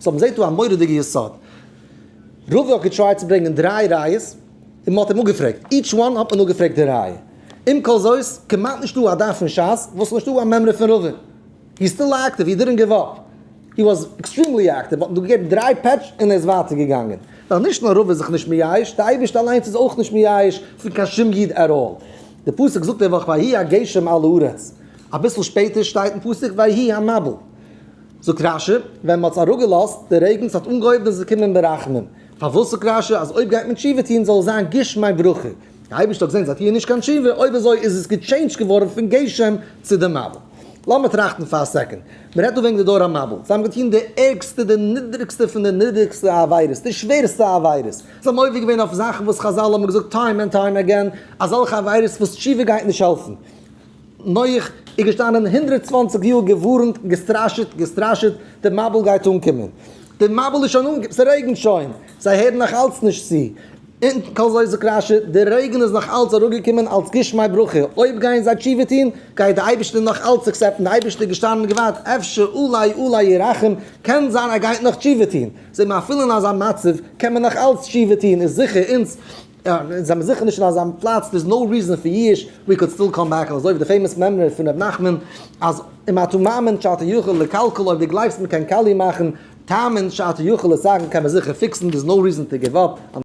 So מ'זעט דא א מורא'דיגע יסוד. רבא האט גע try ט צו ברענגען דריי ראיות, און מ'האט אים אפגעפרעגט. Each one האט מען אפגעפרעגט די ראיה. עם כל זאת, כמעט נישטא א דף אין שס וואס נישטא א מימרא פון רבא. He still active, he didn't give up. He was extremely active, מ'האט אים דא געגעבן דריי פעטש און ער איז ווייטער געגאנגען. ווייל נישט נאר רבא איז זיך נישט מייאש, די אייבערשטער אליינס איז אויך נישט מייאש פון קיין שום איד at all. די פסוק זאגט די וואך ויהי הגשם על הארץ. אביסל שפעטער שטייט אין פסוק ויהי המבול. זאגט רשי, ווען מ'האט עס אראפגעלאזט, די רעגנס האט אנגעהויבן איז עס געקומען ברחמים. פארוואס זאגט רשי אז אויב גייט מען תשובה טון זאל עס זיין גשמי ברכה? די אייבערשטער האט געזען זיי טוען נישט קיין תשובה, אויב אזוי איז עס גע change ט געווארן פון גשם צו די מבול. לאמיר טראכטן פאר א second. מ'רעדט דא וועגן די דור המבול. זיי האבן געטון די ערגסטע, די נידריגסטע פון די נידריגסטע עבירות, די שווערסטע עבירות. זיי האבן עובר געווען אויף זאכן וואס חזל האבן געזאגט time and time again, אזעלכע עבירות וואס תשובה גייט נישט העלפן. נח איז געשטאנען 120 יאר געווארנט, געסטראשעט, געסטראשעט, די מבול גייט אנקומען. די מבול איז שוין אנגעקומען, ס'רעגנט שוין, זיי הערן נאך אלץ נישט צו. און כל זאת זאגט רשי, די רעגן איז נאך אלץ אראפגעקומען אלץ גשמי ברכה, אויב גייען זיי תשובה טון, גייט די אייבערשטער נאך אלץ accept ן, די אייבערשטער איז געשטאנען און געווארט, אפשר אולי אולי ירחם, קען זיין ער גייט נאך תשובה טון. זעט מען אפילו אין אזא מצב קען מען נאך אלץ תשובה טון, איז זיכער אונז זעמיר זיכער נישט אין אזא פלאץ, there is no reason for ייאוש, we could still come back, אזוי ווי די famous מימרא פון ר' נחמן, אז אם אתה מאמין שאתה יכול לקלקל, אויב דו גלייבסט מען קען קאליע מאכן, תאמין שאתה יכול לתקן קען מען זיכער fix ן, there is no reason to give up.